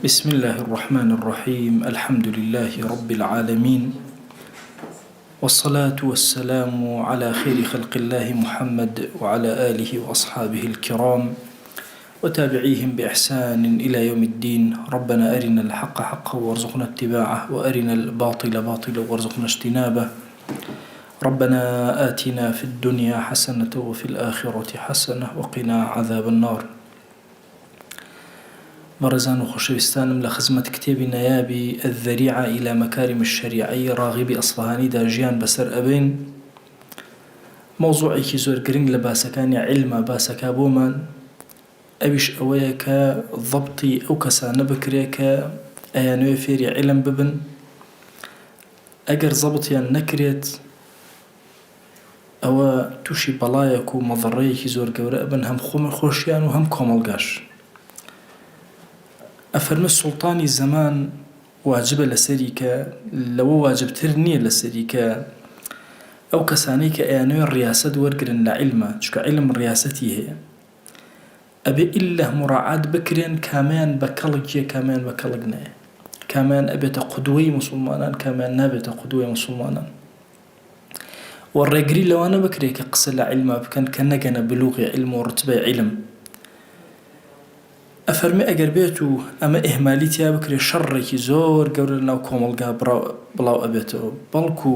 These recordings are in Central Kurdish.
بسم اللە الرحمن الرحیم الحمد للە رب العالمین والصلاة والسلام علی خیر خلق اللە محمد وعلی آله وأصحابه الکرام وتابعیهم بإحسان إلی یوم الدین ربنا أرنا الحق حقا وارزقنا اتباعه وأرنا الباطل باطلا وارزقنا اجتنابه ربنا آتنا في الدنيا حسنة وفي الآخرة حسنة وقنا عذاب النار بەڕێزان و خۆشەویستانم لە خزمەت کتێبی نایابی، الذریعە الی مکارم الشریعە، ی ڕاغیبی ئەسفەهانیدا ژیان بەسەر ئەبەین. مەوزوعێکی زۆر گرنگ لە باسەکانی عیلمە باسەکا بۆمان، ئەویش ئەوەیە کە ضەبتی ئەو کەسانە بکرێ کە ئەیانەوێ فێری عیلم ببن، ئەگەر زەبتیان نەکرێت ئەوە توشی بەڵایەک و مەزەڕەیەکی زۆر گەورە ئەبن هەم خۆ خۆشیان و هەم کۆمەڵگاش. ئەفەرمێ سوڵتانی زەمان واجبە لەسەری کە لەوە واجبتر نیە لەسەری کە ئەو کەسانەی کە ئەیانەوێ ڕیاسەت وەرگرن لە عیلما چونکە عیلم ڕیاسەتی هەیە ئەبێ ئیللە موراعات بکرێن کامیان بە کەڵک یە کامیان بە کەڵک نایە کامیان ئەبێتە قودوەی موسوڵمانان کامیان نابێتە قودوەی موسوڵمانان. وە ڕێگری لەوانە بکرێ کە قسە لە عیلما بکەن کە نەگەنە بلوغی عیلم و ڕوتبەی عیلم. ئەفەرمێ ئەگەر بێت و ئەمە ئیهمالی تیا بکرێ شەڕێکی زۆر گەورە لەناو کۆمەڵگا بڵاو ئەبێتەوە بەڵکو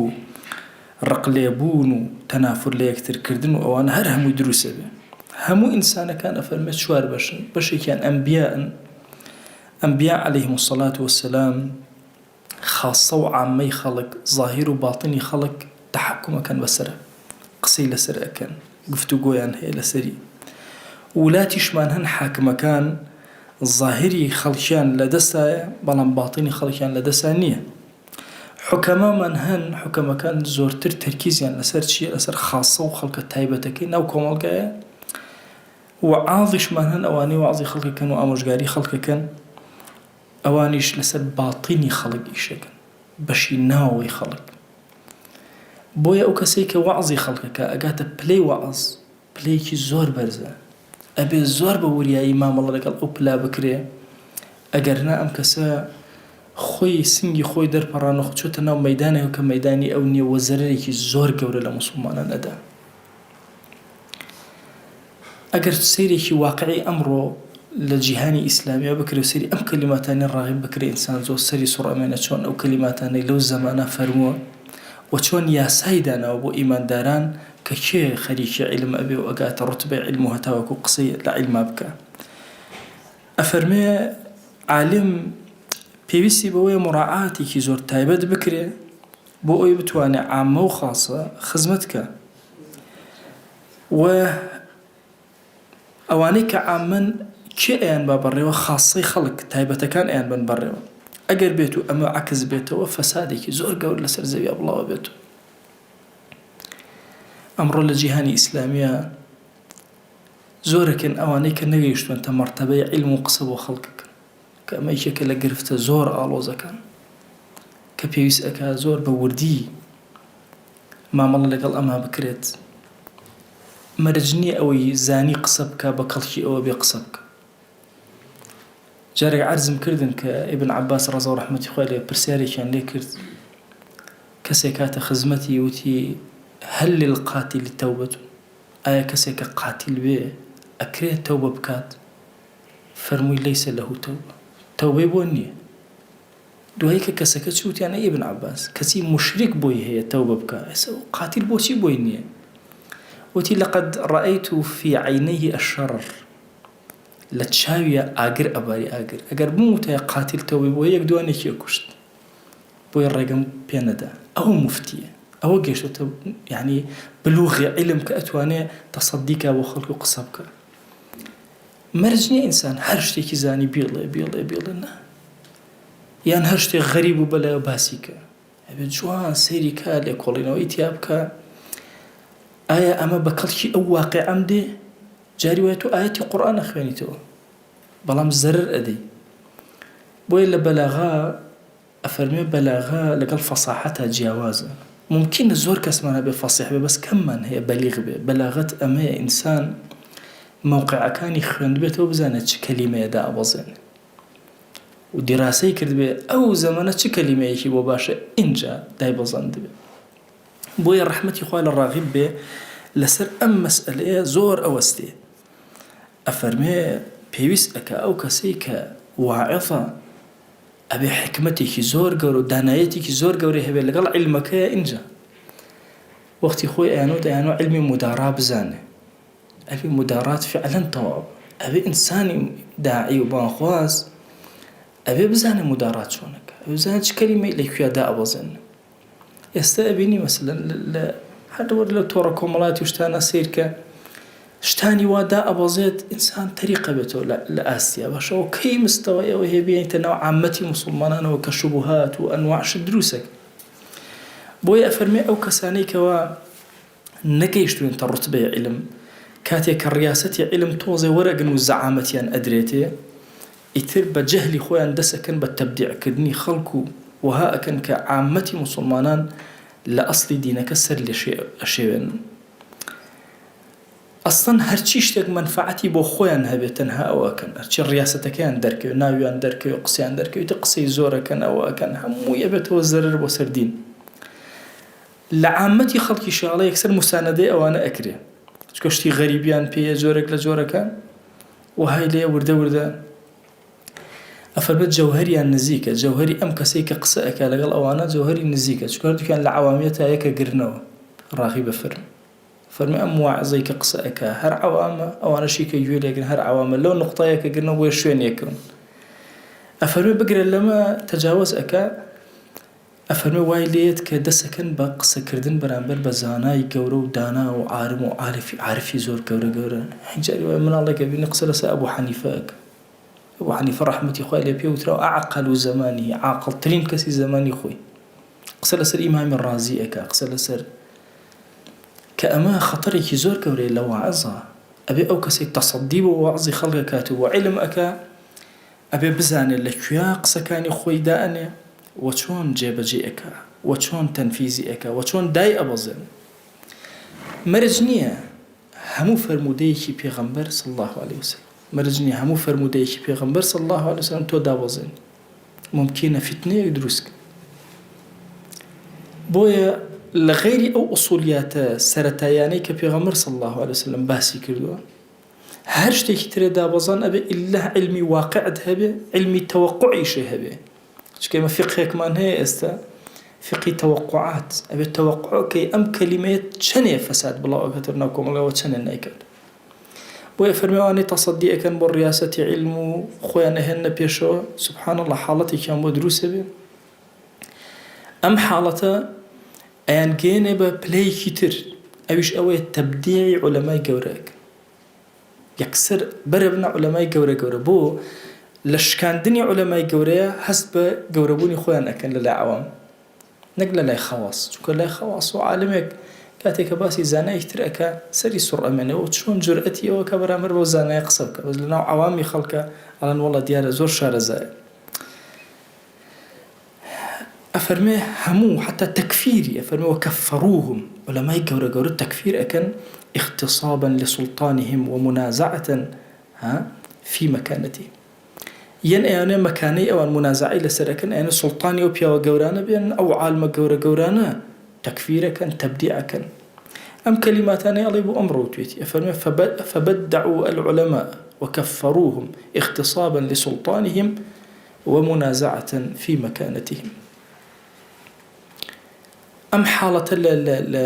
ڕق لێبوون و تەنافور لەیەکتر کردن و ئەوانە هەر هەمووی دروست ئەبێ. هەموو ئینسانەکان ئەفەرمێ چوار بەشن بەشێکیان ئەنبیائن ئەنبیا علیهم الصلوة والسلام خاصە و عامەی خەڵک، زاهیر و باتینی خەڵک تەحەکوم ئەکەن بەسەرا، قسەی لەسەر ئەکەن، گفتوگۆیان هەیە لەسەری. ولاتیشمان هەن حاکمەکان زاهیری خەڵکیان لەدەستایە بەڵام باتینی خەڵکیان لەدەستا نییە. حوکەمامان هەن حوکەمەکان زۆرتر تەرکیزیان لەسەر چییە؟ لەسەر خاصە و خەڵکە تایبەتەکەی ناو کۆمەڵگایە. وەعازیشمان هەن ئەوانەی وەعزی خەڵکەکەن و ئامۆژگاری خەڵکەکەن. ئەوانیش لەسەر باتینی خەڵک ئیشەکەن، بەشی ناوەوەی خەڵک. بۆیە ئەو کەسەی کە وەعزی خەڵکەکە ئەگاتە پلەی وەعز، پلەیەکی زۆر بەرزە، ئەبێ زۆر بە وریایی مامەڵە لەگەڵ ئەو پلە بکرێ، ئەگەر نا ئەم کەسە خۆی سنگی خۆی دەرپەڕاند و چۆتە ناو مەیدانێکەوە کە مەیدانی ئەو نییە و زەرەرێکی زۆر گەورە لە موسڵمانان ئەدا. ئەگەر سەیرێکی واقعی ئەمڕۆ لە جیهانی ئیسلامیا بکرێ و سەیری ئەم کەلیماتانەی ڕاغب بکرێ ئینسان زۆر سەری سوڕ ئەمێنێ چۆن ئەو کەلیماتانەی لەو زەمانە فەرمووە و چۆن یاسای داناوە بۆ ئیمانداران کە کێ خەریکی عیلم ئەبێ و ئەگاتە ڕوتبەی عیلم و هەتاوەکو قسەی لە عیلما بکا ئەفەرمێ عالم پێویستی بەوەیە مراعاتێکی زۆر تایبەت بکرێ بۆ ئەوەی بتوانێ عامە و خاصە خزمەت کە و ئەوانەی کە عامەن کێ ئەیان با بەڕێوە خاصەی خەڵک تایبەتەکان ئەیان بن بەڕێوە ئەگەر بێت و ئەمە عەکس بێتەوە فەسادێکی زۆر گەور لەسەر زەویا بڵاوە بێت ئەمڕۆ لە جیهانی ئیسلامیە زۆرەکەن ئەوانەی کە نەگەیشتوونەتە مەرتەبەی عیلم و قسە بۆ خەڵکەکەن کە ئەمە یەکێکە لە گرفتە زۆر ئاڵۆزەکان کە پێویست ئەکا زۆر بە وردی مامەڵە لەگەڵ ئەمە بکرێت. مەرج نییە ئەوەی زانی قسە بکا بە کەڵکی ئەوە بێ قسە بکا. جارێک عەرزم کردن کە ئیبن عەباس ڕەزا و ڕەحمەتی خوای لێ پرسیارێکیان لێ کرد کەسێک هاتە خزمەتی وتی هل للقاتل توبة ئایا کەسێک کە قاتیل بێ ئەکرێ تەوبە بکات؟ فەرمووی ليس له توبة تەوبەی بۆ نییە. دوایی کە کەسەکە چوو وتیان ئەی ئیبن عەباس کەچی موشریک بۆی هەیە تەوبە بکا ئێستا ئەو قاتیل بۆچی بۆی نییە؟ وتی لقد رأیت فی عینیه الشرر لە چاویا ئاگر ئەباری ئاگر ئەگەر بموتایە قاتیل تەوبەی بۆ یەک دوانێکی ئەکوشت بۆیە ڕێگەم پێ نەدا ئەوە موفتیە ئەوە گەیشتۆتە یعنی بلوغی عیلم کە ئەتوانێ تەسەدی کا بۆ خەڵک و قسە بکا مەرج نییە ئینسان هەر شتێکی زانی بیڵێ بیڵێ بیڵێ نا یان هەر شتێک غەریب بوو بەلایەوە باسی کە ئەبێت جوان سەیری کا لێکۆڵینەوەی تیا بکە ئایا ئەمە بە کەڵکی ئەو واقعەم دێ جاری وایە تۆ ئاەتی قورئان ئەخوێنیتەوە بەڵام زەرەر ئەدەی بۆیە لە بەلاغا ئەفەرموێ بەلاغە لەگەڵ فەساحەتا جیاوازە مومکینە زۆر کەسمان هەبێ فەسیح بێ بەس کەممان هەیە بەلیغ بێ بەلاغەت ئەمەیە ئینسان مەوقعەکانی خوێندبێتەوە بزانێت چ کەلیمەیە دائەبەزێنێ. و دیراسەی کردبێ ئەو زەمەنە چ کەلیمەیەکی بۆ باشە ئینجا دایبەزاندبێ. بۆیە ڕەحمەتی خوا لە ڕاغب بێ لەسەر ئەم مەسئەلەیە زۆر ئەوەستێ ئەفەرمێ پێویست ئەکا ئەو کەسەی کە واعظە ئەبێ حیکمەتێکی زۆر گەورە و دانایەتێکی زۆر گەورەی هەبێ لەگەڵ عیلمەکەیا ئینجا وەختی خۆی ئەیانوت ئەیانوت عیلمی مودارا بزانێ عیلمی مودارات فعلا تەواو ئەبێ ئینسانی داعی و بانگخواز ئەبێ بزانێ مودارات چۆنەکە ئەبێ بزانێ چ کەلیمەی لە کوێ دائەبەزێنن ئێستا ئەبینی مەسەلەن لە هەر وەر لە تۆڕە کۆمەڵاتی و شتانە سەیرکە شتانی وا دائەبەزێت ئینسان تەریقە بێتەوە لە ئاستیا باشەوە کەی مستەوە ئێوە هەیە بێنیتە ناو عامەتی موسڵمانانەوە کە شوبهات و ئەنواع شت دروسەکە بۆیە ئەفەرمێ ئەو کەسانەی کەوا نەگەیشتوونەتە ڕوتبەی عیلم کاتێک کە ڕیاسەتی عیلم تۆزێ وەرەگن و زەعامەتیان ئەدرێتێ ئیتر بە جەهلی خۆیان دەس ئەکەن بە تەبدیع کردنی خەڵک و وەها ئەکەن کە عامەتی موسوڵمانان لە ئەسڵی دینەکە سەر لێ ئەشێوێنن. ئەسڵەن هەرچی شتێک مەنفەعەتی بۆ خۆیان هەبێ تەنها ئەوە ئەکەن هەرچی ڕیاسەتەکەیان دەرکەوێ ناویان دەرکەوێ قسەیان دەرکەوێ ئیتر قسەی زۆر ئەکەن ئەوە ئەکەن هەمووی ئەبێتەوە زەرەر بۆ سەر دین. لە عامەتی خەڵکیشا ئەڵێ یەکسەر موساندەی ئەوانە ئەکرێ چونکە شتی غەریبیان پێیە جۆرێک لە جۆرەکان وەهای لێ وردە وردە ئەفەرمێت جەوهەریان نزیکە جەوهەری ئەم کەسەی کە قسە ئەکا لەگەڵ ئەوانە جەوهەری نزیکە چونکە هەردووکیان لە عەوامیەتا یەکە گرنەوە ڕاغی بەفەرم فەرمی ئەم واعزەی کە قسە ئەکا هەر عەوامە ئەوانەشی کە گوێ لێگرن هەر عەوامە لەو نوقتەیە کە گرنەوە بۆیە شوێن یەکەون ئەفەرمێ بگرە لەمە تەجاوەز ئەکا ئەفەرمێ وای لێیەت کە دەسەکەن بە قسە کردن بەرامبەر بە زانای گەورە و دانا و عارم و عارفی عارفی زۆر گەورە گەورە هەندێک جاری وایە مناڵێک ئەبینی قسە لەسەر ئەبو حەنیفە ئەکا ئەبو حەنیفە ڕەحمەتی خوای لێ پێ وتراوە ئەعقل زەمانه عاقڵترین کەسی زەمانی خۆی قسە لەسەر ئیمامی ڕازی ئەکا قسە لەسەر کە ئەمە خەتەرێکی زۆر گەورەیە لە واعظا ئەبێ ئەو کەسەی تەسەدی بۆ واعظی خەڵک ئەکات و بۆ عیلم ئەکا ئەبێ بزانێ لە کوێا قسەکانی خۆی دائەنێ و چۆن جێبەجێی ئەکا و چۆن تەنفیزی ئەکا و چۆن دای ئەبەزێنێ. مەرج نییە هەموو فەرموودەیەکی پێغەمبەر صلی اللە علیە وسلم مەرج نییە هەموو فەرموودەیەکی پێغەمبەر صلی اللە علیە وسلم تۆ دابەزێنی. مومکینە فیتنەیەک دروست کە. بۆیە لە غەیری ئەو ئوسولیاتە سەرەتاییانەی کە پێغەمبەر صلی اللە علیە وسلم باسی کردووە هەر شتێکی ترێ دابەزان ئەبێ ئیللا عیلمی واقعت هەبێ عیلمی تەوەقوعیشێ هەبێ چونکە ئێمە فیقهێکمان هەیە ئێستا فیقهی تەوەقوعات ئەبێ تەوەقوع کەی ئەم کەلیمەیە چەنێ فەساد بڵاو ئەکاتەوە ناو کۆمەڵگاوە چەنێ نایکات بۆیە فەرمی ئەوانەی تەسەدی ئەکەن بۆ ڕیاسەتی عیلم و خۆیان ئەهێننە پێشەوە سبحان الله حاڵەتێکیان بۆ دروست ئەبێ ئەم حاڵەتە ئەیانگەیەنێ بە پلەیەکی تر ئەویش ئەوەیە تەبدیعی عولەمای گەورە ئەکەن یەکسەر بەرەبنە عولەمای گەورە گەورە بۆ لە شکاندنی عولەمای گەورەیە هەست بە گەورەبوونی خۆیان ئەکەن لە لای عەوام نەک لە لای خەواس چونکە لای خەواس و عالمێک کاتێک کە باسی زانایەکی تر ئەکا سەری سوڕ ئەمێنێ و چۆن جورئەتی ئەوە کە بەرامبەر بەو زانایە قسە بکا بەس لەناو عەوامی خەڵکە ئەڵێن وەڵا دیارە زۆر شارەزایە ئەفەرمێ هەموو حەتا تەکفیری ئەفەرمێ وکفروهم عولەمای گەورە گەورە تەکفیر ئەکەن اغتصابا لسلطانهم ومنازعة ها فی مکانتهم یەن ئەیانێ مەکانەی ئەوان مونازعەی لەسەر ئەکەن ئەیانێ سوڵتانی ئەو پیاوە گەورانە بێن ئەو عالمە گەورە گەورانە تەکفیر ئەکەن تەبدیع ئەکەن ئەم کەلیماتانەی ئەڵێ بۆ ئەم ڕەوتوێتی ئەفەرمێ فبدعوا العلماء وكفروهم اغتصابا لسلطانهم ومنازعة فی مکانتهم ئەم حاڵەتە لە لە لە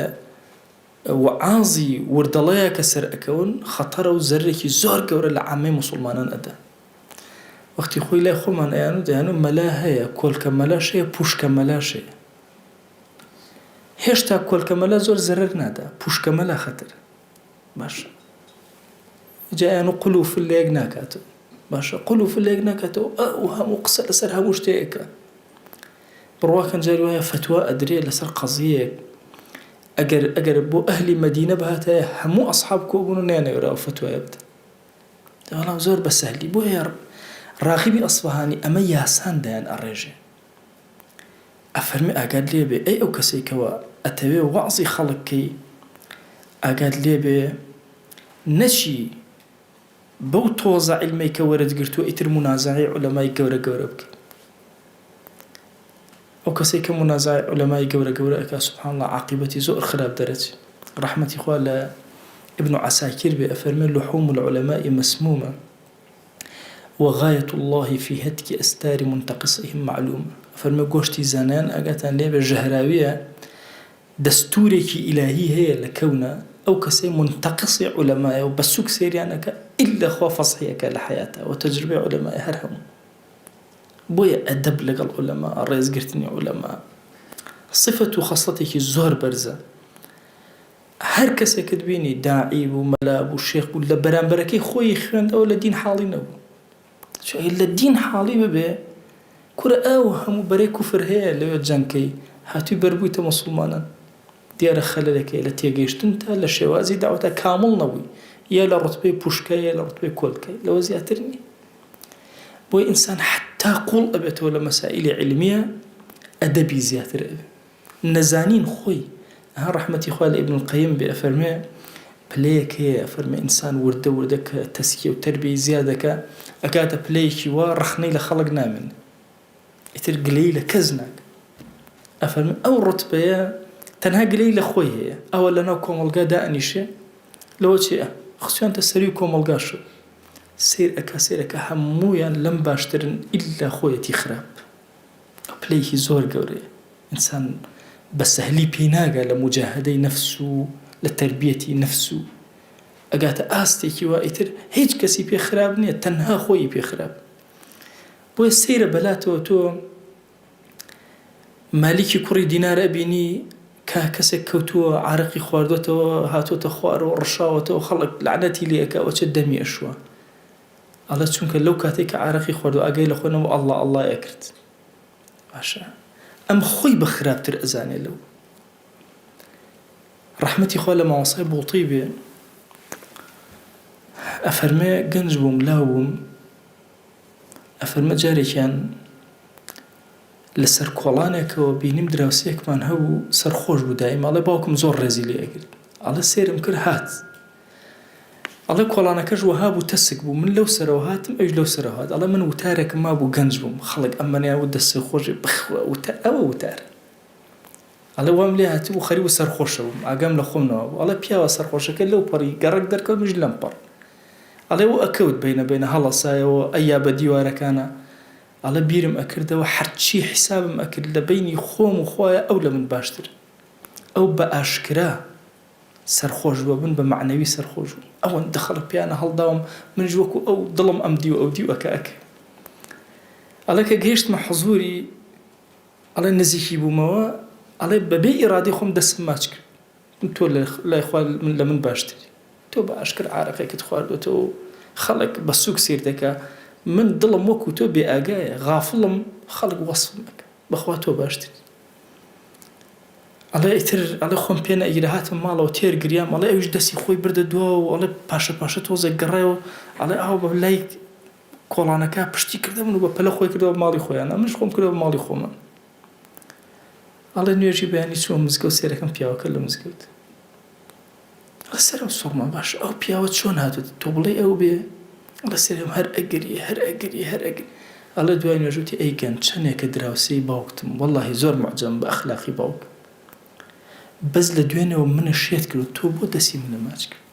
وەعازی وردەڵەیە کە سەر ئەکەون خەتەرە و زەرێکی زۆر گەورە لە عامەی موسڵمانان ئەدا وەختی خۆی لای خۆمان ئەیان و دەیان و مەلا هەیە کۆلکە مەلاش هەیە پوشکە مەلاش هەیە هێشتا کۆلکە مەلا زۆر زەرەر نادا پوشکە مەلا خەتەرە باشە جا ئەیان و قول و فل لە یەک ناکاتەوە باشە قول و فل لە یەک ناکاتەوە ئەو هەموو قسە لەسەر هەموو شتێکە بڕواکەن جاری وایە فەتوا ئەدرێ لەسەر قەزیەیەک ئەگەر ئەگەر بۆ ئەهلی مەدینە بهاتایە هەموو ئەسحاب کۆبوون و نەیانەوێرا ئەو فەتوایە بدەن بەڵام زۆر بە سەهلی بۆیە ڕاغبی ئەسفەهانی ئەمە یاسان دایان ئەڕێژێ ئەفەرمێ ئاگات لێ بێ ئەی ئەو کەسەی کەوا ئەتەوێ وەعزی خەڵک کەی ئاگات لێ بێ نەچی. بەو تۆزە عیلمەی کە وەرت گرتووە ئیتر مونازەعەی عولەمای گەورە گەورە بکەی. ئەو کەسەی کە مونازەعەی عولەمای گەورە گەورە ئەکا سبحان اللە عاقیبەتی زۆر خراپ دەرەچێ. ڕەحمەتی خوا لە ابن عساکر بێ ئەفەرمێ لحوم العلماء مسمومە وغایە اللە فی هتک استار منتقصیهم معلومە ئەفەرمێ گۆشتی زانایان ئاگاتان لێ بێ ژەهراویە دەستورێکی ئیلاهی هەیە لە کەونا ئەو کەسەی مونتەقصی عولەمایە و بە سوک سەیریان ئەکا ئیلا خوا فەزحی ئەکا لە حەیاتا وە تەجروبەی عولەمایە هەر هەموو بۆیە ئەدەب لەگەڵ عولەما ڕێزگرتنی عولەما سفەت و خەسڵەتێکی زۆر بەرزە هەر کەسێکت بینی داعی بوو مەلا بوو شێخ بوو لە بەرامبەرەکەی خۆی خوێندەوە لە دین حاڵی نەبوو چونکە لە دین حاڵی ببێ کورە ئەو هەموو بەرەی کوفر هەیە لەوێ جەنگ کەی هاتووی بەربوویتە موسڵمانان دیارە خەلەلێک هەیە لە تێگەیشتنتا لە شێوازی دەعوەتا کامڵ نەبووی یا لە ڕوتبەی پوشکە یا لە ڕوتبەی کۆلکە لەوە زیاتر نییە بۆیە ئینسان حەتا قوڵ ئەبێتەوە لە مەسائیلی عیلمیە ئەدەبی زیاتر ئەبێ نەزانین خۆی ئەها ڕەحمەتی خوا لە ابن القیم بێ ئەفەرموێ پلەیەک هەیە ئەفەرموێ ئینسان وردە وردە کە تەزکیە و تەربیەی زیاد ئەکا ئەگاتە پلەیەکی وا ڕەخنەی لە خەڵک نامێنێ ئیتر گلەیی لە کەس ناکا ئەفەرموێ ئەو ڕوتبەیە تەنها گلەیی لە خۆی هەیە ئەوە لەناو کۆمەڵگا دائەنیشێ لەوە چێ خستویانتە سەروی کۆمەڵگاشەوە سەیر ئەکا سەیر ئەکا هەموویان لەم باشترن ئیلا خۆیەتی خراپ ئەو پلەیەکی زۆر گەورەیە ئینسان بە سەهلی پێی ناگا لە موجاهەدەی نەفس و لە تەربیەتی نەفس و ئەگاتە ئاستێکی وا ئیتر هیچ کەسی پێ خراپ نییە تەنها خۆیی پێ خراپ بۆیە سەیرە بەلاتەوە تۆ مالیکی کوڕی دینار ئەبینی کە کەسێک کەوتووە عارەقی خواردۆتەوە هاتۆتە خوارەوە ڕشاوەتەوە خەڵک لەعنەتی لێ ئەکا ئەوە چ دەمی ئەشوا ئەڵێ چونکە لەو کاتەی کە عارەقی خواردوە ئاگای لە خۆی نەبوو اللە اللە ی ئەکرد باشە ئەم خۆی بە خراپتر ئەزانێ لەو ڕەحمەتی خوا لە مامۆستای بوڵتی بێ ئەفەرمێ گەنج بووم لاو بووم ئەفەرمە جارێکیان لەسەر کۆڵانێکەوە بینیم دراوسێکمان هەبوو سەرخۆش بوو دایم ئەڵێ باوکم زۆر ڕێزی لێ ئەگرت ئەڵێ سێرم کرد هات ئەڵێ کۆڵانەکەش وەها بوو تەسک بوو من لەو سەرەوە هاتم ئەویش لەو سەرەوە هات ئەڵێ من وتارێکم مابوو گەنج بووم خەڵک ئەمەنیان وت دەستێ خۆش بێ بخوا وتار ئەوە وتار ئەڵێ وام لێ هاتبوو خەریک بوو سەرخۆشە بووم ئاگام لە خۆم نەمابوو ئەڵێ پیاوە سەرخۆشەکە لەو پەڕی گەڕەک دەرکەوت منیش لەم پەڕ ئەڵێ و ئەکەوت بەینە بەینە هەڵەسایەوە ئەیا بە دیوارەکانا ئەڵێ بیرم ئەکردەوە هەرچی حیسابم ئەکرد لە بەینی خۆم و خوایە ئەو لە من باشترە ئەو بە ئاشکرا سەرخۆش بووە من بە مەعنەوی سەرخۆش بووم ئەوەندە خەڵک پێیانە هەڵداوم منیش وەکو ئەو دڵم ئەم دیو ئەو دیو ئەکا ئەک ئەڵێ کە گەیشتمە حزوری ئەڵێ نزیکی بوومەوە ئەڵێ بەبێ ئیرادەی خۆم دەستم ماچ کرد تۆ لای خوا من لە من باشتری تۆ بە ئاشکر عارەقێکت خواردوێتەوە و خەڵک بە سوک سیر دەکا من دڵم وەکو تۆ بێ ئاگایە غافڵم خەڵک وەسفم ئەکا بەخوا تۆ باشتری ئەڵێ ئیتر ئەڵێ خۆم پێ نەئەگیرا هاتم ماڵەوە تێر گریام ئەڵێ ئەویش دەستی خۆی بردە دواوە و ئەڵێ پاشە پاشە تۆزێک گەڕایەوە ئەڵێ ئاو بە لای کۆڵانەکە پشتی کردە من و بە پەلە خۆی کردەوە ماڵی خۆیان منیش خۆم کردەوە ماڵی خۆمان ئەڵێ نوێژی بەیانی چووە مزگەوت سێرەکەم پیاوەکە لە مزگەوت ئەڵێ سەرم سوڕما باش ئەو پیاوە چۆن هاتووە تۆ بڵێی ئەو بێ ئەڵێ سەرم هەر ئەگری هەر ئەگری هەر ئەگری ئەڵێ دوای نوێژ وتی ئەی گەنج چەنێکە دراوسێی باوکتم وەڵاهی زۆر موعجەبم بە ئەخلاقی باوک بەس لە دوێنێوە منە شێت کرد تۆ بۆ دەستی منە ماچ کرد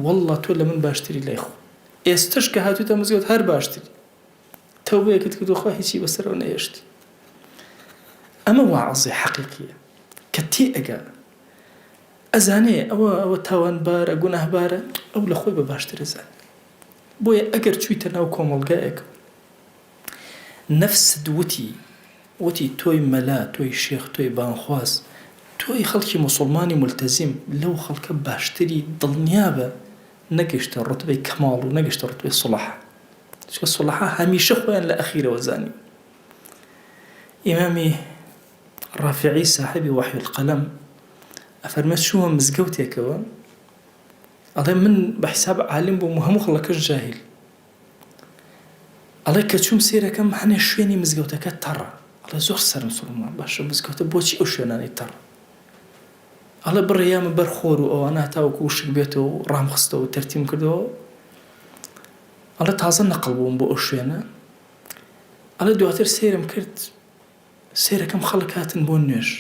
وەڵڵا تۆ لە من باشتری لای خۆ ئێستەش کە هاتوویتە مزگەوت هەر باشتری تەوبەیەکت کرد و خوا هیچی بەسەرەوە نەهێشتی ئەمە واعزی حەقیقیە کە تێ ئەگا ئەزانێ ئەوە ئەوە تاوانبارە گوناهبارە ئەو لە خۆی بە باشتر ئەزانێ بۆیە ئەگەر چوویتە ناو کۆمەڵگایەکەوە نەفست وتی وتی تۆی مەلا تۆی شێخ تۆی بانگخواز تۆی خەڵکی موسوڵمانی مولتەزیم لەو خەڵکە باشتری دڵنیابە نەگەشتە ڕوتبەی کەماڵ و نەگەشتە ڕوتبەی سوڵحە چونکە سوڵحە هەمیشە خۆیان لە ئەخیرەوە زانی ئیمامی ڕافعی ساحێبی وحی القلم ئەفەرمێ چوومە مزگەوتێکەوە ئەڵێ من بە حیساب عالم بووم و هەموو خەڵەکەش جاهیل ئەڵێ کە چووم سێرەکەم هەنێ شوێنی مزگەوتەکە تەڕە ئەڵێ زۆر سەرم سوڕما باشە مزگەوتە بۆچی ئەو شوێنانەی تەڕە ئەڵێ بڕێ یامە بەر خۆر و ئەوانە تاوەکو وشک بێتەوە و ڕامخستەوە و تەرتیم کردەوە. ئەڵێ تازە نەقڵ بووم بۆ ئەو شوێنە ئەڵێ دواتر سەیرم کرد سەیرەکەم خەڵک هاتن بۆ نوێژ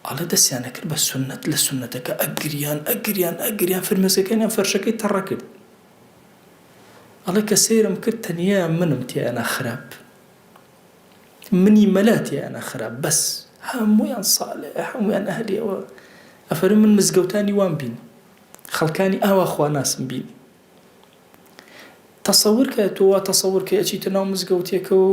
ئەڵێ دەستیان ئەکرد بە سوننەت لە سوننەتەکە ئەگریان ئەگریان ئەگریان فرمێسکەکانیان فەرشەکەی تەڕ ئەکرد ئەڵێ کە سەیرم کرد تەنیا منم تیایانا خراپ منی مەلا تیایانا خراپ بەس هەموویان ساڵح هەموویان ئەهلی ئەوە ئەفەرموو من مزگەوتانی وام بینی خەڵکانی ئاوا خواناسم بینی تەسەور کە تۆ وا تەسەور کەی ئەچیتە ناو مزگەوتێکە و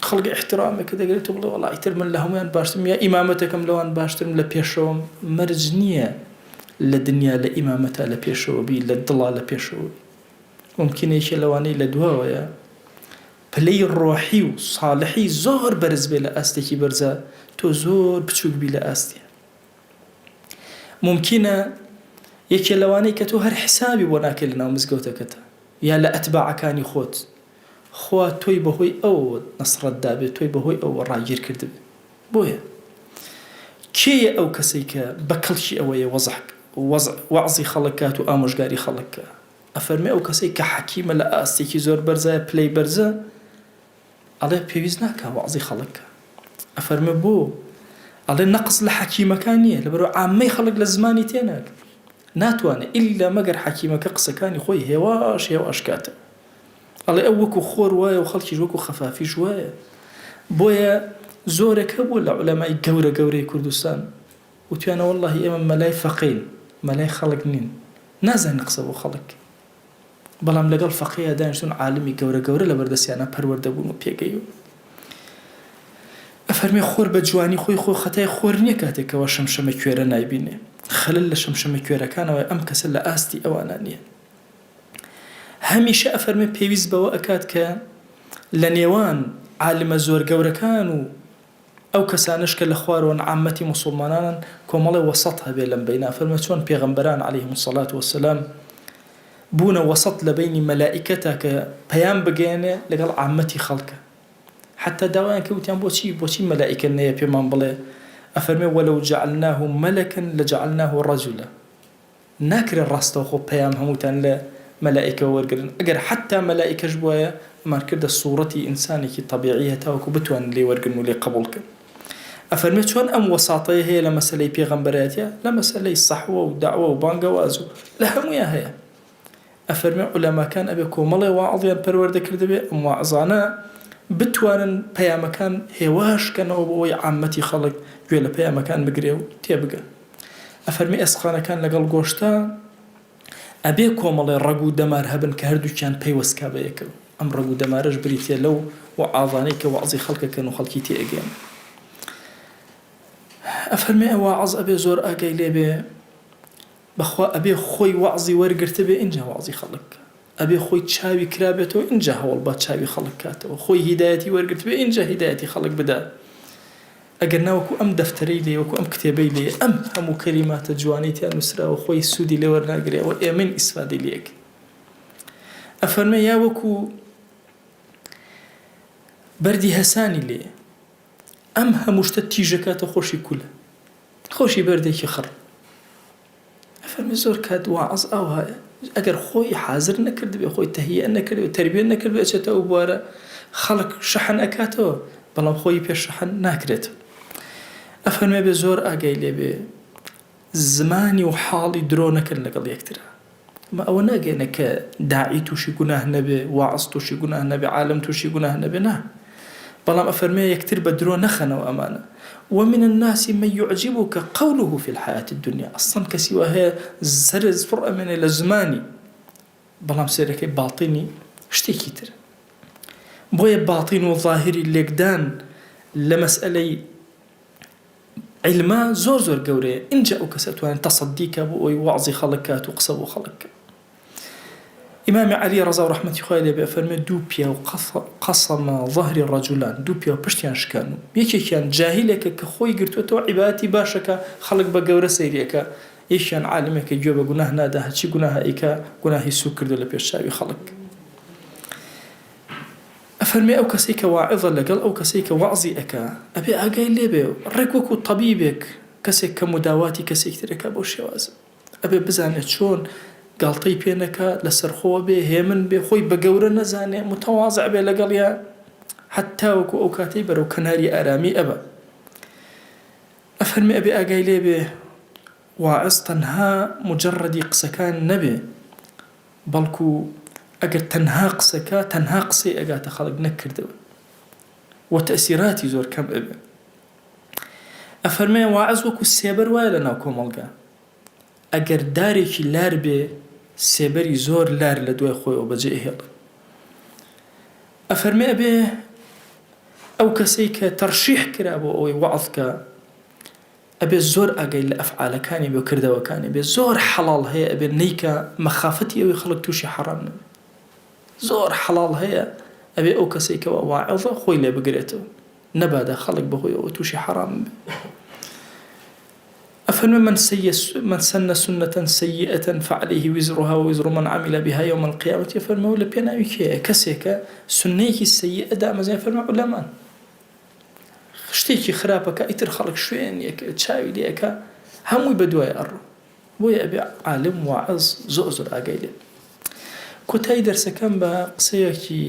خەڵک ئیحترامێکە دەگرێت تۆ بڵێ وەڵا ئیتر من لە هەموویان باشترم یا ئیمامەتەکەم لەوان باشترم لە پێشەوەم مەرج نییە لە دنیا لە ئیمامەتا لە پێشەوە بی لە دڵا لە پێشەوە بی ممکنە یەکێ لەوانەی لە دواوەیە پلەی ڕۆحی و ساڵحی زۆر بەرز بێ لە ئاستێکی بەرزا تۆ زۆر بچووک بی لە ئاستیە مومکینە یەکێ لەوانەی کە تۆ هەر حسابی بۆ ناکەی لەناو مزگەوتەکەتا یا لە ئەتباعەکانی خۆت خوا تۆی بەهۆی ئەوەوە نەسرەت دابێ تۆی بەهۆی ئەوەوە ڕاگیر کردبێ بۆیە کێیە ئەو کەسەی کە بە کەڵکی ئەوەیە وەزع وەزع وەعزی خەڵک کات و ئامۆژگاری خەڵک کا ئەفەرمێ ئەو کەسەی کە حەکیمە لە ئاستێکی زۆر بەرزایە پلەی بەرزە ئەڵێ پێویست ناکا وەعزی خەڵک کا. ئەفەرموێ بۆ؟ ئەڵێ نەقس لە حەکیمەکان نییە، لەبەرئەوە عامەی خەڵک لە زمانی تێناگەن. ناتوانێ ئیللا مەگەر حەکیمەکە قسەکانی خۆی هێواش هێواش کاتەوە. ئەڵێ ئەو وەکو خۆر وایە و خەڵکیش وەکو خەفافیش وایە. بۆیە زۆرێک هەبووە لە عولەمای گەورە گەورەی کوردستان وتویانە وەڵڵاهی ئێمە مەلای فەقێین، مەلای خەڵک نین. نازانین قسە بۆ خەڵک کەین. بەڵام لەگەڵ فەقێیا دانیشتوون عالمی گەورە گەورە لەبەر دەستیانا پەروەردە بوون و پێگەیون. ئەفەرمێ خۆر بە جوانی خۆی خۆ خەتای خۆر نیە کاتێک کەوا شەمشەمە کوێرە نایبینێ خەلەل لە شەمشەمە کوێرەکانەوەیە ئەم کەسە لە ئاستی ئەوانا نیە. هەمیشە ئەفەرمێ پێویست بەوە ئەکات کە لە نێوان عالمە زۆر گەورەکان و ئەو کەسانەش کە لە خوارەوەن عامەتی موسوڵمانانن کۆمەڵێ وەسەت هەبێ لەم بەینە فەرمووی چۆن پێغەمبەران علیهم الصلوة والسلام بوونە وەسەت لە بەینی مەلائیکەتا کە پەیام بگەیەنێ لەگەڵ عامەتی خەڵکە حەتا داوایان کرد وتیان بۆچی بۆچی مەلائیکە نەیە پێمان بڵێ ئەفەرمێ ولو جعلناه ملکا لجعلناه رجلا ناکرێت ڕاستەوخۆ پەیام هەمووتان لە مەلائیکەوە وەرگرن، ئەگەر حەتتا مەلائیکەش بوایە ئەمانکردە سوڕەتی ئینسانێکی تەبیعی هەتاوەکو بتوانن لێی وەرگرن و لێی قبوڵ کەن. ئەفەرمێ چۆن ئەم وەساتەیە هەیە لە مەسەلەی پێغەمبەرایەتیا، لە مەسەلەی سەحوە و دەعوە و بانگەواز و لە هەموویا هەیە. ئەفەرمێ عولەماکان ئەبێ کۆمەڵێ واعظیان پەروەردە کردبێ، ئەم واعظانە بتوانن پەیامەکان هێواش کەنەوە بۆ ئەوەی عامەتی خەڵک گوێ لە پەیامەکان بگرێ و تێبگا. ئەفەرمێ ئێسقانەکان لەگەڵ گۆشتا ئەبێ کۆمەڵێ ڕەگ و دەمار هەبن کە هەردووکیان پەیوەست کا بە یەکەوە، ئەم ڕەگ و دەمارەش بریتیە لەو وەعاظانەی کە وەعزی خەڵک ئەکەن و خەڵکی تێ ئەگەیەنن. ئەفەرمێ واعظ ئەبێ زۆر ئاگای لێ بێ بەخوا ئەبێ خۆی وەعزی وەرگرتبێ ئینجا وەعزی خەڵک بکا. ئەبێ خۆی چاوی کرابێتەوە ئینجا هەوڵ با چاوی خەڵک کاتەوە، خۆی هیدایەتی وەرگرتبێ ئینجا هیدایەتی خەڵک بدا، ئەگەر نا وەکو ئەم دەفتەرەی لێیە وەکو ئەم کتێبەی لێیە ئەم هەموو کەلیماتە جوانەی تیا نوسراوە خۆی سوودی لێ وەرناگرێ ئەوە ئێمەین ئیسفادەی لێ ئەکەین. ئەفەرمێ یا وەکو بەردی هەسانی لێیە ئەم هەموو شتە تیژەکاتە خۆشی کولە خۆشی بەردێکی خڕ. ئەفەرموێ زۆر کات واعظ ئاوهایە ئەگەر خۆی حازر نەکردبێ خۆی تەهیئە نەکردبێ تەربیە نەکردبێ ئەچێتە ئەو بوارە خەڵک شەحن ئەکاتەوە بەڵام خۆی پێ شەحن ناکرێت ئەفەرموێ بێ زۆر ئاگای لێ بێ زمانی و حاڵی درۆ نەکەن لەگەڵ یەکترا ئەمە ئەوە ناگەیەنێ کە داعی تووشی گوناه نەبێ، واعظ تووشی گوناه نەبێ، عالم تووشی گوناه نەبێ، نا. بەڵام ئەفەرموێ یەکتر بە درۆ نەخەنەوە ئەمانە. ومن الناس من یعجبک قوله فی الحیاة الدنیا ئەسڵەن کەسی وا هەیە سەرت پڕ ئەمێنێ لە زمانی بەڵام سەیرەکەی باطینی شتێکی ترە. بۆیە باطین و ظاهری لێکدان لە مەسئەلەی عیلمە زۆر زۆر گەورەیە ئینجا ئەو کەسە توانێت تەسەدی کا بۆ ئەوەی وەعزی خەڵک کات و قسە بۆ خەڵک کا. ئیمامی عەلی ڕەزا و ڕەحمەتی خوای لێ بێ ئەفەرموێ دوو پیاو قەسەمە ظهری ڕەجولان دوو پیاو پشتیان شکان و یەکێکیان جاهیلێکە کە خۆی گرتووەتەوە عیبادەتی باشەکە خەڵک بە گەورە سەیری ئەکا یەکیان عالمێکە گوێ بە گوناه نادا هەرچی گوناهە ئەیکا گوناهی سووک کردووە لە پێش چاوی خەڵک. ئەفەرمێ ئەو کەسەی کە واعظە لەگەڵ ئەو کەسەی کە وەعزی ئەکا ئەبێ ئاگای لێ بێ ڕێک وەکو تەبیبێک کەسێک کە مداواتی کەسێکی تر ئەکا بەو شێوازە ئەبێ بزانێ چۆن. گاڵتەی پێ نەکا، لەسەرخۆ بێ، هێمن بێ، خۆی بە گەورە نەزانێ، متەوازع بێ لەگەڵیا، هەتاوەکو ئەو کاتەی بەرەو کەناری ئارامی ئەبا. ئەفەرمێ ئەبێ ئاگای لێ بێ واعظ تەنها موجەڕەدی قسەکان نەبێ، بەڵکو ئەگەر تەنها قسە کا، تەنها قسەی ئەگاتە خەڵک نەک کردەوە و تەئسیراتی زۆر کەم ئەبێ. ئەفەرمێ واعظ وەکو سێبەر وایە لەناو کۆمەڵگا. ئەگەر دارێکی لار بێ سێبەری زۆر لار لە دوای خۆیەوە بەجێ ئەهێڵێ. ئەفەرمێ ئەبێ ئەو کەسەی کە تەڕشیح کرا بۆ ئەوەی وەعظ کا ئەبێ زۆر ئاگای لە ئەفعالەکانی بێ و کردەوەکانی بێ، زۆر حەڵاڵ هەیە ئەبێ نەیکا مەخافەتی ئەوەی خەڵک تووشی حەڕام نەبێ. زۆر حەڵاڵ هەیە ئەبێ ئەو کەسەی کەوا واعظە خۆی لێ بگرێتەوە نەبادا خەڵک بەهۆی ئەوە تووشی حەڕام بێ. ئەفەرمێ من من سن سنة سیئة فعلیه وزرها ووزر من عمل بها یوم القیامة ئەفەرمێ لە پێناوی کێیە کەسێکە سوننەیەکی سەیئە دامەزرێنێ ئەفەرمێ عولەمان شتێکی خراپەکە ئیتر خەڵک شوێنیەکە چاوی لێ ئەکا هەمووی بەدوای ئەڕۆ بۆیە ئەبێ عالم واعظ زۆر زۆر ئاگای لێ کۆتایی دەرسەکەم بە قسەیەکی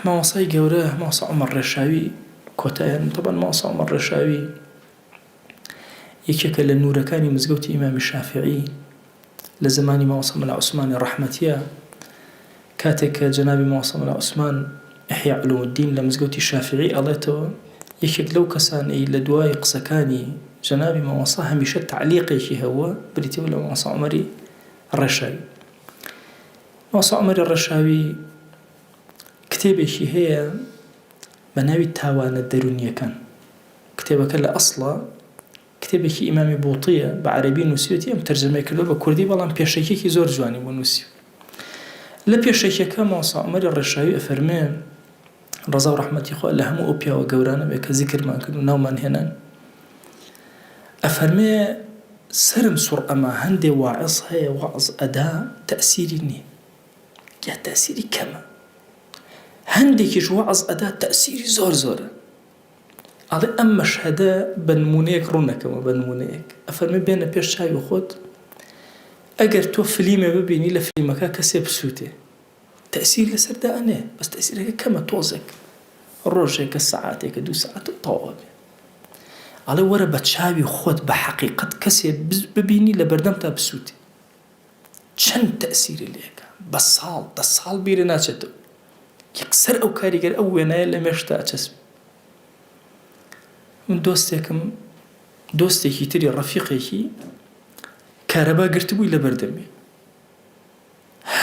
مامۆستای گەورە مامۆستا عومەر ڕێشاوی کۆتایان تەبەن مامۆستا عومەر ڕێشاوی یەکێکە لە نورەکانی مزگەوتی ئیمامی شافعی لە زمانی مامۆستا مەلا عوسمانی ڕەحمەتیە کاتێک کە جەنابی مامۆستا مەلا عوسمان ئیحیا علوم الدین لە مزگەوتی شافعی ئەڵێتەوە یەکێک لەو کەسانەی لە دوای قسەکانی جەنابی مامۆستا هەمیشە تەعلیقێکی هەبووە بریتی بوو لە مامۆستا عومەری ڕێشاوی مامۆستا عومەری ڕێشاوی کتێبێکی هەیە بە ناوی تاوانە دەروونییەکان. کتێبەکە لە ئەسڵا کتێبێکی ئیمامی بوتییە، بە عەرەبی نووسیوێتی، ئەم تەرجەمەی کردووە بە کوردی، بەڵام پێشەکییەکی زۆر جوانی بۆ نووسیوە. لە پێشەکییەکە مامۆستا عومەری ڕێشاوی ئەفەرموێ، ڕەزا و ڕەحمەتی خوا لە هەموو ئەو پیاوە گەورانە بێ کە زیکرمان کرد و ناومان هێنان، ئەفەرمێ سەرم سوڕ ئەما هەندێ واعظ هەیە وەعظ ئەدا تەئسیری نیە یا تەئسیری کەمە هەندێکیش وەعظ ئەدا تەئسیری زۆر زۆرە ئەڵێ ئەم مەشهەدە بە نمونەیەک ڕوونەکەمە بە نمونەیەک ئەفەرمێ بێنە پێش چاوی خۆت ئەگەر تۆ فلیمێ ببینی لە فلیمەکە کەسێ بسووتێ تەئسیر لەسەر دائەنێ بەس تەئسیرەکە کەمە تۆزێک ڕۆژێکە سەعاتێکە دوو سەعات و تەواو ئەبێ ئەڵێ وەرە بە چاوی خۆت بە حەقیقەت کەسێ ببینی لە بەردەمتا بسووتێ چەند تەئسیری لێکە بە ساڵ دە ساڵ بیرە ناچێتەوە یەکسەر ئەو کاریگەر ئەو وێنایە لە مێشتا ئەچەسپێ من دۆستێکم دۆستێکی تری ڕەفیقێکی کارەبا گرتبووی لە بەردەمی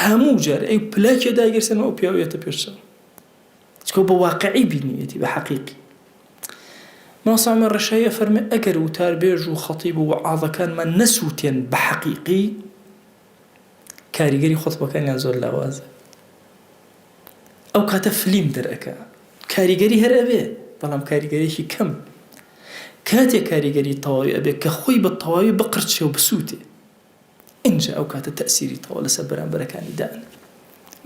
هەموو جار ئەی پلاکێ داگیرسێنم ئەو پیاوە یەتە پێش چاوم چکۆ بە واقعی بینیوێتی بە حەقیقی مامۆستا عومەر ڕەشایی ئەفەرمێ ئەگەر وتاربێژ و خەتیب و وەعاظەکانمان نەسووتێن بە حەقیقی کاریگەری خوتبەکانیان زۆر لاوازە ئەو کاتە فلیم دەرئەکا کاریگەری هەر ئەبێ بەڵام کاریگەریی کەم کاتێ کاریگەری تەواوی ئەبێ کە خۆی بە تەواوی بقرچێ و بسووتێ ئینجا ئەو کاتە تەئسیری تەواو لەسەر بەرامبەرەکانی دائەنێ.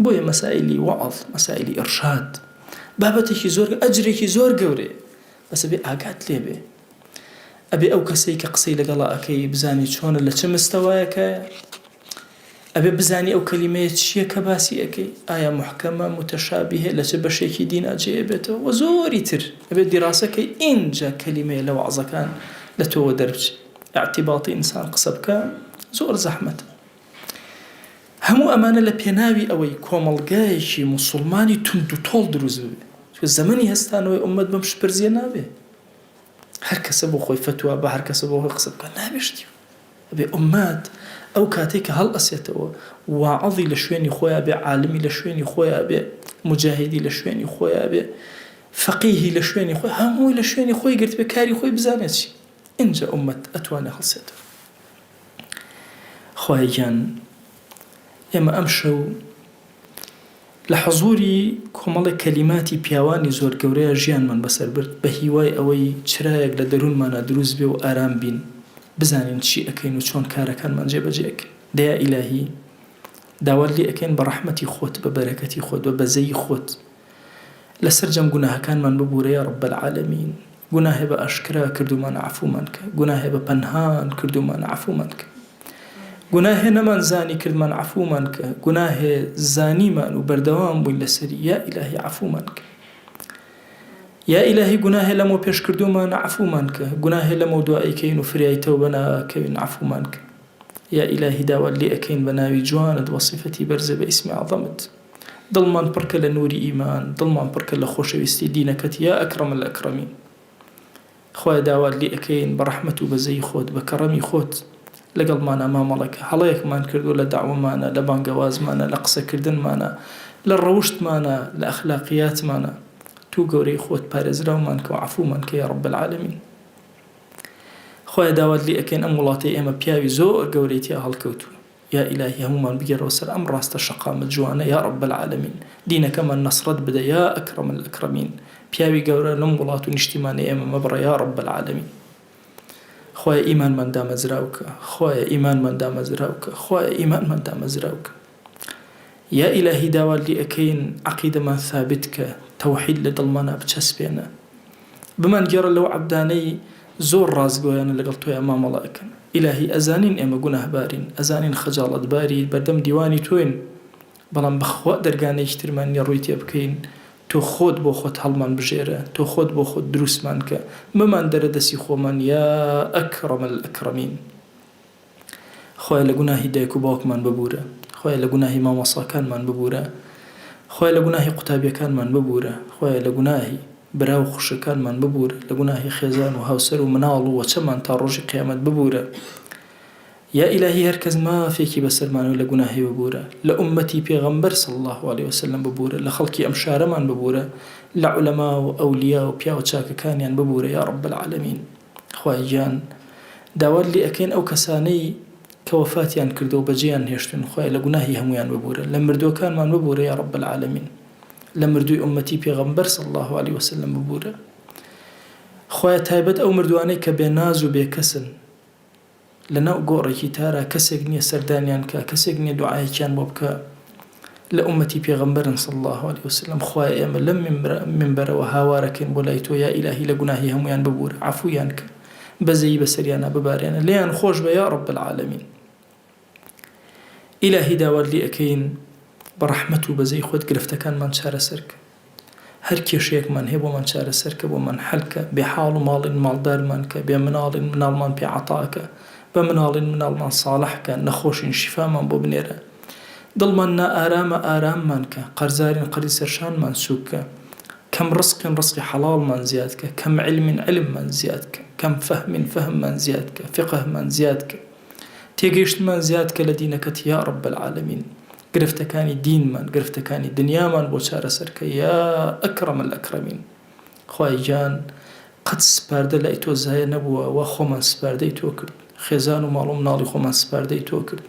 بۆیە مەسائیلی وەعظ، مەسائیلی ئیڕشاد بابەتێکی زۆر ئەجرێکی زۆر گەورەیە، بەس ئەبێ ئاگات لێ بێ. ئەبێ ئەو کەسەی کە قسەی لەگەڵا ئەکەی بزانی چۆنە لە چ مستەوایەکایە. ئەبێ بزانی ئەو کەلیمەیە چییە کە باسی ئەکەی، ئایا موحکەمە، موتەشابیهە، لە چ بەشێکی دینا جێ ئەبێتەوە و زۆری تر. ئەبێ دیراسە کەی ئینجا کەلیمەیە لە وەعزەکان لە تۆوە دەربچێ. ئیعتیباتی ئینسان قسە بکا زۆر زەحمەتە. هەموو ئەمانە لە پێناوی ئەوەی کۆمەڵگایەکی موسوڵمانی توند و تۆڵ دروست ببێ. چونکە زەمەنی هەستانەوەی ئوممەت بەم شپرزیە نابێ. هەر کەسە بۆ خۆی فەتوا با هەر کەسە بۆ خۆی قسە بکا نابێ شتی وا. ئەبێ ئوممەت ئەو کاتەی کە هەڵئەسێتەوە واعظی لە شوێنی خۆیا بێ، عالمی لە شوێنی خۆیا بێ، موجاهیدی لە شوێنی خۆیا بێ، فەقیهی لە شوێنی خۆی هەمووی لە شوێنی خۆی گرتبێ کاری خۆی بزانێ چی. ئینجا ئوممەت ئەتوانێ هەڵسێتەوە. خوایە گیان ئێمە ئەمشەو لە حزوری کۆمەڵێک کەلیماتی پیاوانی زۆر گەورەیا ژیانمان بەسەر برد بە هیوای ئەوەی چرایەک لە دەروونمانا دروست بێ و ئارام بین بزانین چی ئەکەین و چۆن کارەکانمان جێبەجێ ئەکەین دە یا ئیلاهی داوات لێ ئەکەین بە ڕەحمەتی خۆت بە بەرەکەتی خۆت بە بەزەیی خۆت لە سەرجەم گوناهەکانمان ببورە یا رب العالمین گوناهێ بە ئاشکرا کردوومانە عەفومان کە گوناهێ بە پەنهان کردوومانە عەفومان کە. گوناهێ نەمان زانی کردمان عەفومان کە، گوناهێ زانیمان و بەردەوام بووین لەسەری یا ئیلاهی عەفومان کە. یا ئیلاهی گوناهێ لەمەو پێش کردوومانە عەفومان کە، گوناهێ لەمەو دوا ئەیکەین و فریای تەوبە ناکەوین عەفومان کە. یا ئیلاهی داوات لێ ئەکەین بە ناوی جوانت وە سیفەتی بەرزت بە ئیسمی عەزەمت دڵمان پڕکە لە نوری ئیمان دڵمان پڕکە لە خۆشەویستی دینەکەت یا اکرم الاکرمین. خوایە داوات لێ ئەکەین بە ڕەحمەت و بەزەیی خۆت بە کەڕەمی خۆت لەگەڵمانا مامەڵە کە هەڵەیەکمان کردووە لە دەعوەمانا لە بانگەوازمانا لە قسەکردنمانا لە ڕەوشتمانا لە ئەخلاقیاتمانا توو گەورەی خۆت پارێزراومان کە و عەفومان کە یا رب العالمین خوایە داوات لێ ئەکەین ئەم وڵاتەی ئێمە پیاوی زۆر گەورەی تیا هەڵکەوتووە یا ئیلاهی هەموومان بگێڕەوە سەر ئەم ڕاستە شەقامە جوانە یا رب العالمین دینەکەمان نەسرەت بدە یا اکرم الاکرمین پیاوی گەورە لەم وڵات و نیشتیمانەی ئێمە مەبڕە یا رب العالمین خوایە ئیمانمان دامەزراو کە خوایە ئیمانمان دامەزراو کە خوایە ئیمانمان دامەزراو کە یا ئیلاهی داوات لێ ئەکەین عەقیدەمان ثابت کە تەوحید لە دڵمانا بچەسپێنە بمانگێڕە لەو عەبدانەی زۆر ڕاستگۆیانە لەگەڵ تۆیا مامەڵە ئەکەن. ئیلاهی ئەزانین ئێمە گوناهبارین، ئەزانین خەجاڵەتباری بەردەم دیوانی تۆین، بەڵام بەخوا دەرگانەیەکی ترمان نیە ڕووی تێ بکەین، تۆ خۆت بۆ خۆت هەڵمان بژێرە، تۆ خۆت بۆ خۆت دروستمان کە، مەمان دەرە دەسی خۆمان یا اکرم الاکرمین. خوایە لە گوناهی دایک و باوکمان ببورە خوایە لە گوناهی مامۆساکانمان ببورە خوایە لە گوناهی قوتابیەکانمان ببورە خوایە لە گوناهی برا و خوشکەکانمان ببورە لە گوناهی خێزان و هاوسەر و مناڵ و وەچەمان تا ڕۆژی قیامەت ببورە یا ئیلاهی هەرکەس مافێکی بەسەرمانەوە لە گوناهی ببورە لە ئوممەتی پێغەمبەر صلی اللە علیە وسلم ببورە لە خەڵکی ئەم شارەمان ببورە لە عولەما و ئەولیا و پیاوە چاکەکانیان ببورە یا رب العالمین. خوایە گیان داوات لێ ئەکەین ئەو کەسانەی کە وەفاتیان کردووە و بەجێیان هێشتوین خوایە لە گوناهی هەموویان ببورە لە مردووەکانمان ببورە یا رب العالمین لە مردووی ئوممەتی پێغەمبەر صلی اللە علیە وسلم ببورە خوایە تایبەت ئەو مردووانەی کە بێ ناز و بێ کەسن لەناو گۆڕێکی تارا کەسێک نیە سەردانیان کا کەسێک نیە دوعایەکیان بۆ بکا لە ئومەتی پێغەمبەرن صلی اللە علیە وسلم خوایە ئێمە لەم مینبەرەوە هاوارەکەین بۆ لای تۆ یا ئیلاهی لە گوناهی هەموویان ببورە عەفویان کە بەزەیی بەسەریانا ببارێنە لێیان خۆش بە یا رب العالمین ئیلاهی داوات لێ ئەکەین بە ڕەحمەت و بەزەی خۆت گرفتەکانمان چارەسەر کە هەر کێشەیەکمان هەیە بۆمان چارەسەر کە بۆمان حەل کە، بێ حاڵ و ماڵین ماڵدارمان کە، بێ مناڵین مناڵمان پێ عەتا کە، بە مناڵین مناڵمان ساڵح کە، نەخۆشین شیفامان بۆ بنێرە، دڵمان نائارامە ئاراممان کە، قەرزارین قەرزی سەرشانمان سووک کە، کەم ڕزقین ڕزقی حەڵاڵمان زیاد کە، کەم عیلمین عیلممان زیاد کە، کەم فەهمین فەهممان زیاد کە، فیقهمان زیاد کە. تێگەیشتنمان زیاد کە لە دینەکەت یا رب العالمین گرفتەکانی دینمان گرفتەکانی دنیامان بۆ چارەسەر کە یا اکرم الاکرمین خوایە گیان قەت سپاردە لای تۆ زایە نەبووە وا خۆمان سپاردەی تۆ کرد خێزان و ماڵ و مناڵی خۆمان سپاردەی تۆ کرد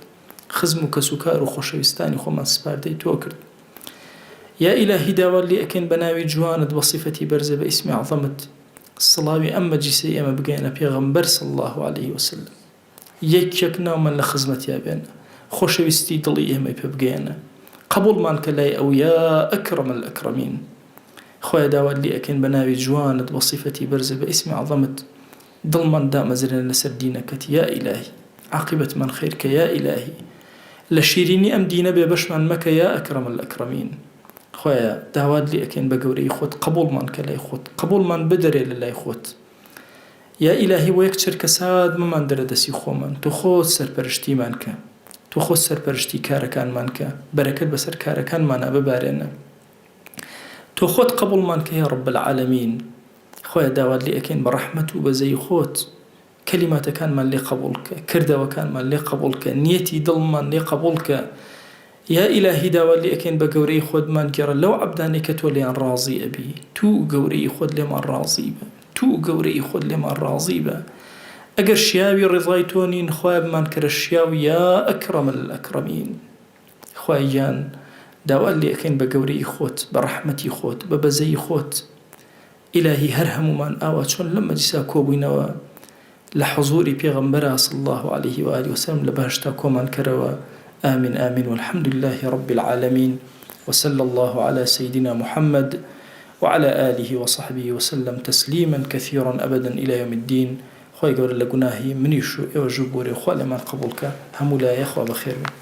خزم و کەسوکار و خۆشەویستانی خۆمان سپاردەی تۆ کرد یا ئیلاهی داوات لێ ئەکەین بە ناوی جوانت بە سیفەتی بەرزە بە ئیسمی عەزەمت سڵاوی ئەم مەجلیسەی ئێمە بگەیەنە پێغەمبەر صلی اللە علیه وسلم یەک یەک ناومان لە خزمەتیا بێنە خۆشەویستی دڵی ئێمەی پێ بگەیەنە قبوڵمان کە لای ئەو یا اکرم الاکرمین خوایە داوات لێ ئەکەین بە ناوی جوانت بە سیفەتی بەرزت بە ئیسمی عەزەمت دڵمان دامەزرێنە لەسەر دینەکەت یا ئیلاهی عاقیبەتمان خەیر کە یا ئیلاهی لە شیرینی ئەم دینە بێ بەشمان مەکە یا اکرم الاکرمین خوایە داوات لێ ئەکەین بە گەورەی خۆت قبوڵمان کە لای خۆت قبوڵمان بدەرێ لە لای خۆت یا ئیلاهی بۆ یەک چرکەسات مەمان دەرە دەسی خۆمان تۆ خۆت سەرپەرشتیمان کە تۆ خۆت سەرپەرشتی کارەکانمان کە بەرەکەت بەسەر کارەکانمانا ببارێنە تۆ خۆت قبوڵمان کە یا رب العالمین خوایە داوات لێ ئەکەین بە ڕەحمەت و بەزەی خۆت کەلیماتەکانمان لێ قبوڵ کە، کردەوەکانمان لێ قبوڵ کە، نیەتی دڵمان لێ قبوڵ کە، یا ئیلاهی داوات لێ ئەکەین بە گەورەیی خۆت بمانگێڕە لەو عەبدانەی کە تۆ لێیان ڕازی ئەبی، توو گەورەیی خۆت لێمان ڕازی بە، توو گەورەیی خۆت لێمان ڕازی بە، ئەگەر شیاوی ڕیزای تۆ نین خوایە بمانکەرە شیاو یا اکرم الاکرمین. خوایە گیان داوات لێ ئەکەین بە گەورەیی خۆت، بە ڕەحمەتی خۆت، بە بەزەیی خۆت، ئیلاهی هەر هەموومان ئاوا چۆن لەم مەجلیسا کۆبووینەوە لە حزوری پێغەمبەرا صلی اللە علیه و آله وسلم لە بەهەشتا کۆمان کەرەوە آمین آمین والحمد لله رب العالمین وصلی اللە علی سیدنا محمد وعلی آله وصحبه وسلم تسلیما کثیرا ابدا الی یوم الدین. خوای گەورە لە گوناهی منیش و ئێوەش ببورێ و خوا لێمان قبوڵ کا هەموو لایە خوا بەخێر بێن.